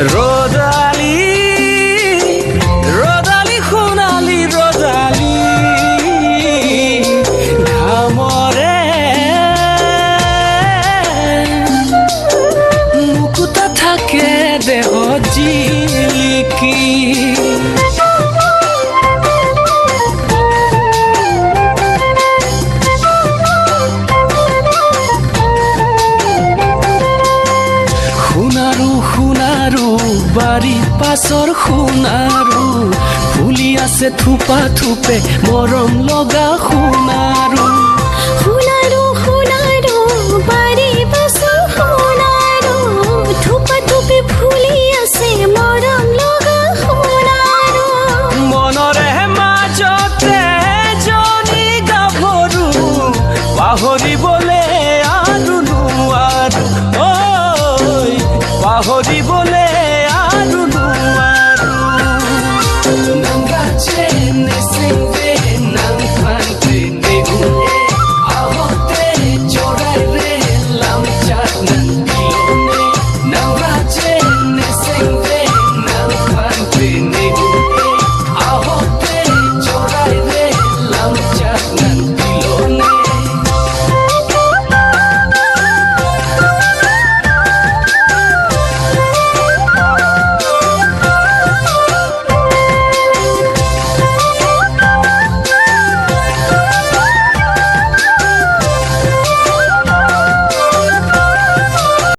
ৰ'দালি ৰ'দালি সোণালী ৰ'দালি, ঘামৰে মুকুতা থাকে দেহত জিলিকি। সোণাৰু সোণাৰু বাৰী পাছৰ সোণাৰু, ফুলি আছে থোপা থোপে মৰম লগা সোণাৰু। সোণাৰু সোণাৰু বাৰী পাছৰ সোণাৰু, থোপা থোপে ফুলি আছে মৰম লগা সোণাৰু। মনৰে মাজতে জনী গাভৰু, পাহৰিবলে আৰু নোৱাৰো, ঐ পাহৰিব